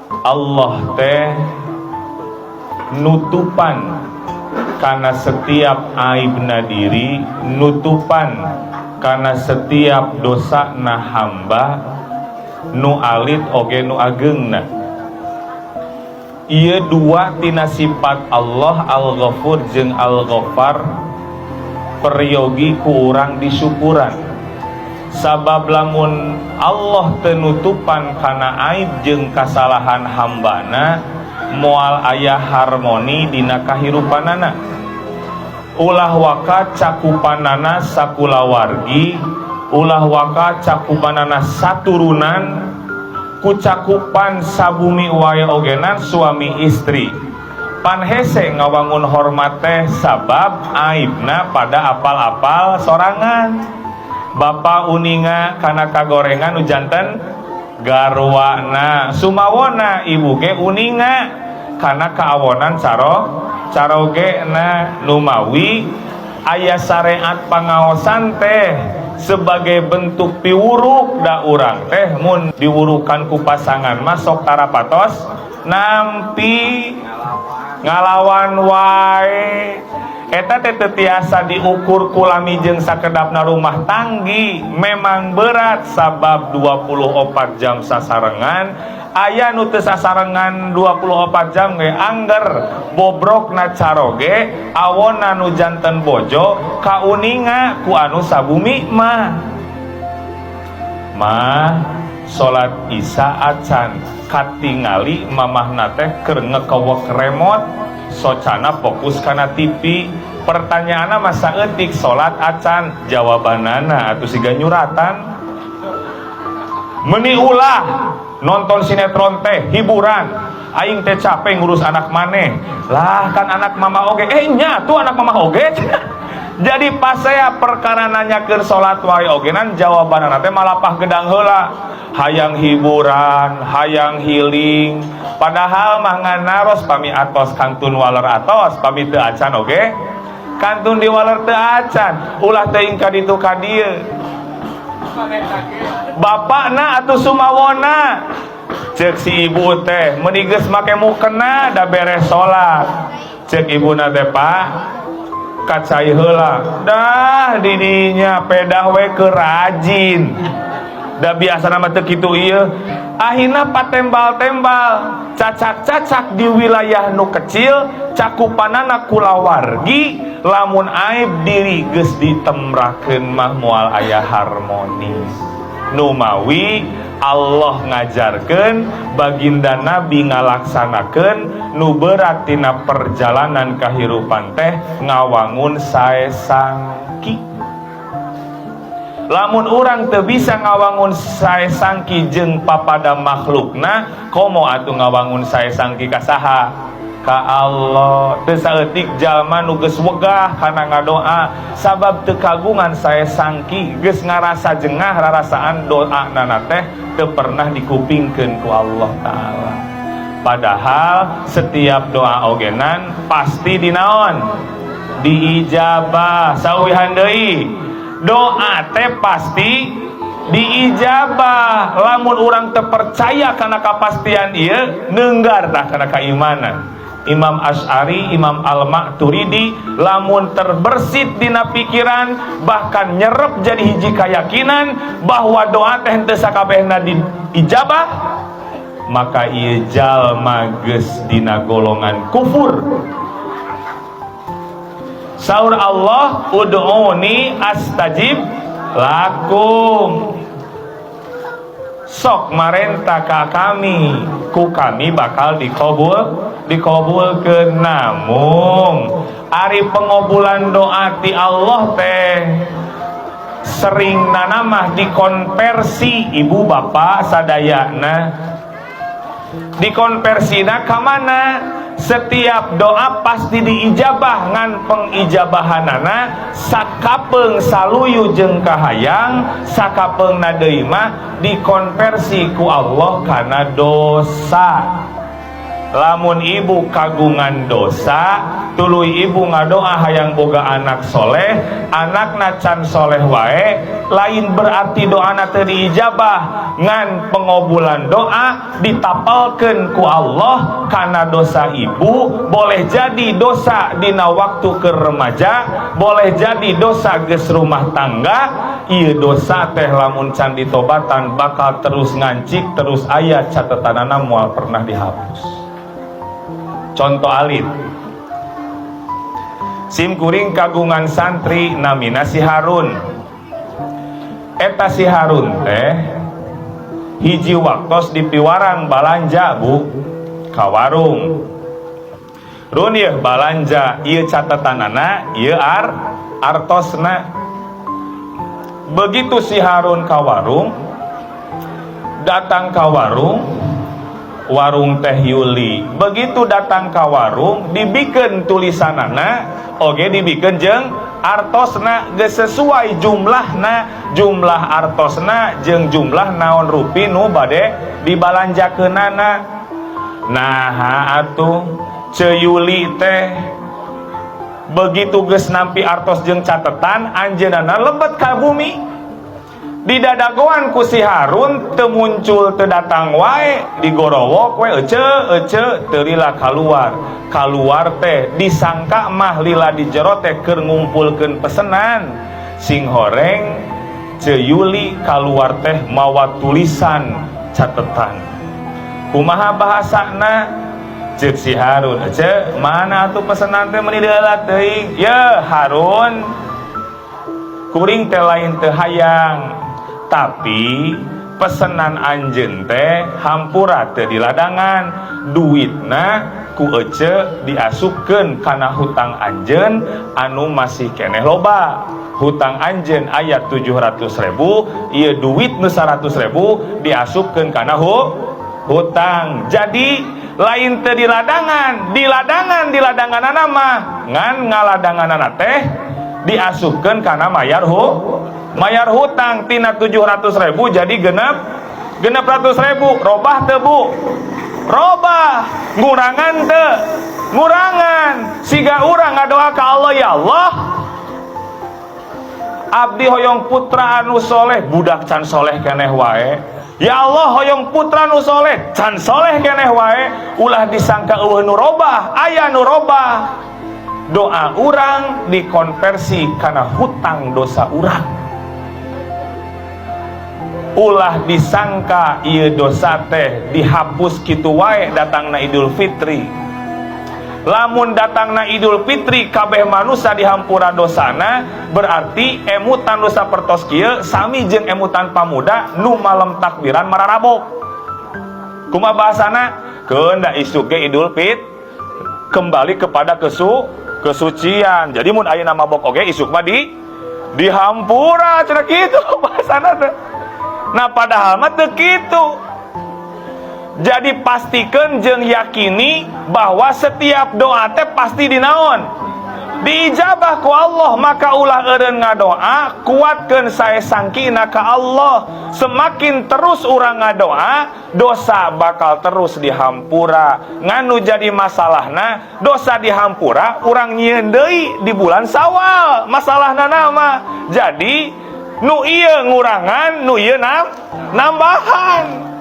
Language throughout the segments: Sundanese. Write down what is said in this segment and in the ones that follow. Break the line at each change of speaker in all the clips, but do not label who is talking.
Allah teh nutupan karena setiap aibna diri, nutupan karena setiap dosa na hamba, nu alit oge nu agengna. Ieu dua tina sifat Allah, Al-Ghafur jeung Al-Ghaffar, peryogi ku urang disyukuran, sabab lamun Allah teu nutupan kana aib jeung kasalahan hambana, moal aya harmoni dina kahirupanana. Ulah waka cakupanana sakulawargi, ulah waka cakupanana saturunan, ku cakupan sabumi wae ogenan suami istri pan hese ngawangun hormat teh, sabab aibna pada apal-apal sorangan. Bapak uninga kana kagorengan nu janten garwana, sumawona ibu ge uninga kana kaawonan carogena. Numawi aya syariat pangaosan teh sebagai bentuk piwuruk, da urang teh mun diwurukan ku pasangan masuk tarapatos nampi, ngalawan wae. Eta teh teu tiasa diukur ku lami jeung sakedapna rumah tanggi. Memang berat, sabab 24 jam sasarengan. Aya nu teu sasarengan 24 jam ge angger bobrokna caroge, awona nu janten bojo kauninga ku anu sabumi mah. "Mah, salat Isya acan?" Katingali mamahna teh keur ngekewek remote, socana fokus kana TV. Pertanyaanna mah saeutik, "Salat acan?" Jawabanana atuh siga nyuratan, "Meni ulah nonton sinetron teh, hiburan. Aing teh capek ngurus anak maneh." "Lah, kan anak mama oge." "Eh, nya tuh anak mama oge." Jadi pas saya perkara nanyakeun salat wae ogenan jawabanana teh malapah gedang heula, hayang hiburan, hayang healing. Padahal mah ngan naros pami atos kantun waler atos, pami teu acan oge kantun diwaler teu acan, ulah teuing ka ditu ka dieu. Bapakna atuh sumawona, cek si ibu teh, "Meuni geus make mukena, da beres salat." Cek ibuna teh, "Pak, ka cai heula." Dah didinya pedah we keur rajin, da biasa nama teu kitu ieu. Akhirna patembal-tembal, cacak-cacak di wilayah nu kecil cakupanana kulawargi. Lamun aib diri geus ditemrakeun mah moal aya harmoni. Numawi Allah ngajarkeun, baginda Nabi ngalaksanakeun, nu berat tina perjalanan kahirupan teh ngawangun sae sangki. Lamun urang teu bisa ngawangun sae sangki jeung papada makhlukna, komo atuh ngawangun sae sangki ka saha? Ka Allah. Teu saeutik jalma nu geus wegah kana ngadoa, sabab teu kagungan sae sangki, geus ngarasa jengah, rarasaan doa nana teh teu pernah dikupingkeun ku Allah Ta'ala. Padahal setiap doa ogenan pasti dinaon? Diijabah. Sauwihan deui, doa teh pasti diijabah. Lamun urang teu percaya kana kapastian ieu, neunggar tah kana keimanan Imam Asy'ari, Imam Al-Maturidi. Lamun terbersit dina pikiran, bahkan nyerep jadi hiji keyakinan bahwa doa teh henteu sakabehna diijabah, maka ieu jalma geus dina golongan kufur. Saur Allah, "Ud'uni astajib lakum." Sok marenta ka kami, ku kami bakal dikabulkeun. Namung ari pengobulan doa ti Allah teh sering nanamah dikonversi, ibu bapak sadayana. Dikonversina ka mana? Setiap doa pasti diijabah, ngan pengijabahanana sakapeung saluyu jeung kahayang, sakapeung deui mah dikonversi ku Allah kana dosa. Lamun ibu kagungan dosa, tuluy ibu ngadoa hayang boga anak soleh, anakna can soleh wae, lain berarti doana teu diijabah, ngan pengobulan doa ditapalkeun ku Allah karena dosa ibu. Boleh jadi dosa dina waktu ke remaja, boleh jadi dosa geus rumah tangga. Ieu dosa teh lamun can ditobatan bakal terus ngancik, terus aya catetanana, moal pernah dihapus. Contoh alit, sim kuring kagungan santri namina si Harun. Eta si Harun teh hiji waktos di piwarang balanja, Bu, ka warung. "Run, ieu balanja, ieu catatanana, ieu artosna." Begitu si Harun ka warung, datang ka warung, warung Teh Yuli. Begitu datang ka warung, dibikin tulisanana oge, dibikin jeng artosna, geus sesuai jumlahna, jumlah artosna jeung jumlah naon rupi nu bade dibalanjakeunana. Nah atuh, Ceu Yuli teh begitu geus nampi artos jeung catetan, anjeunna lebet ka bumi. Didadagoan ku si Harun, teu muncul, teu datang wae. Digorowok we, "Ece, Ece," teu lila kaluar. Kaluar teh disangka mah lila di jero teh keur ngumpulkeun pesenan. Sing horeng Ceu Yuli kaluar teh mawa tulisan catetan. "Kumaha bahasana?" Cek si Harun. "Ece, mana atuh pesenan teh, meuni lila teuing?" "Ya Harun, kuring teh lain teu hayang, tapi pesenan anjeun teh hampura teu diladangan. Duitna ku Ece diasupkeun kana hutang anjeun anu masih keneh loba. Hutang anjeun aya 700 ribu, ieu duit nu 100 ribu diasupkeun kana hutang. Jadi lain teu diladangan, diladangan, diladangan mah ngan ngaladanganana teh diasupkeun kana mayar hutang. Tina 700 ribu jadi 600 ribu. Robah teu, Bu? Robah. Ngurangan teu? Ngurangan. Siga urang ngadoa ka Allah, 'Ya Allah, abdi hoyong putra anu soleh, budak can soleh keneh wae. Ya Allah, hoyong putra nu soleh, can soleh keneh wae.' Ulah disangka euweuh nu robah, aya nu robah. Doa urang dikonversi karena hutang dosa urang. Ulah disangka ieu dosa teh dihapus kitu wae datangna Idul Fitri. Lamun datangna Idul Fitri kabeh manusia dihampura dosana, berarti emutan dosa pertos kieu sami jeung emutan pamuda nu malam takbiran mararabok. Kumaha bahasana? Keun da isuk ge Idul Fit, kembali kepada kesucian. Jadi mun ayeuna mabok oge isuk mah dihampura," cenah kitu bahasana teh. Nah, padahal mah teu kitu. Jadi pastikan jeung yakini bahwa setiap doa teh pasti dinaon? Diijabah ku Allah. Maka ulah eureun ngadoa, kuatkeun sae sangkina ka Allah. Semakin terus urang ngadoa, dosa bakal terus dihampura. Ngan nu jadi masalahna, dosa dihampura, urang nyieun deui di bulan Sawal. Masalahna nama. Jadi nu ieu ngurangan, nu ieu nambahan.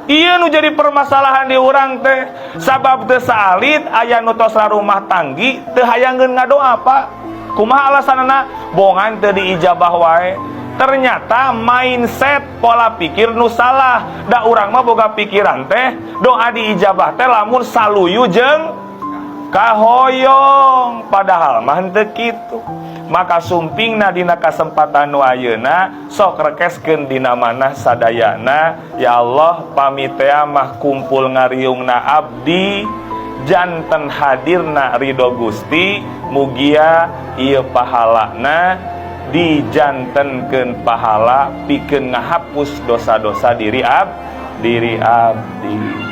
Iya, nu jadi permasalahan di urang teh sabab teu saalit aya nu tos rumah tanggi teu hayangeun ngadoa, Pak. Kumaha alasanana? Bongan teu diijabah wae. Ternyata mindset, pola pikir nu salah. Da urang mah boga pikiran teh doa diijabah teh lamun saluyu jeung kahoyong, padahal mah henteu kitu. Maka sumpingna dina kasempatan nu ayeuna sok rekeskeun dina manah sadayana, "Ya Allah, pami tea mah kumpul ngariungna abdi janten hadirna ridho Gusti, mugia ieu pahalana dijantenkeun pahala pikeun ngahapus dosa-dosa diri abdi."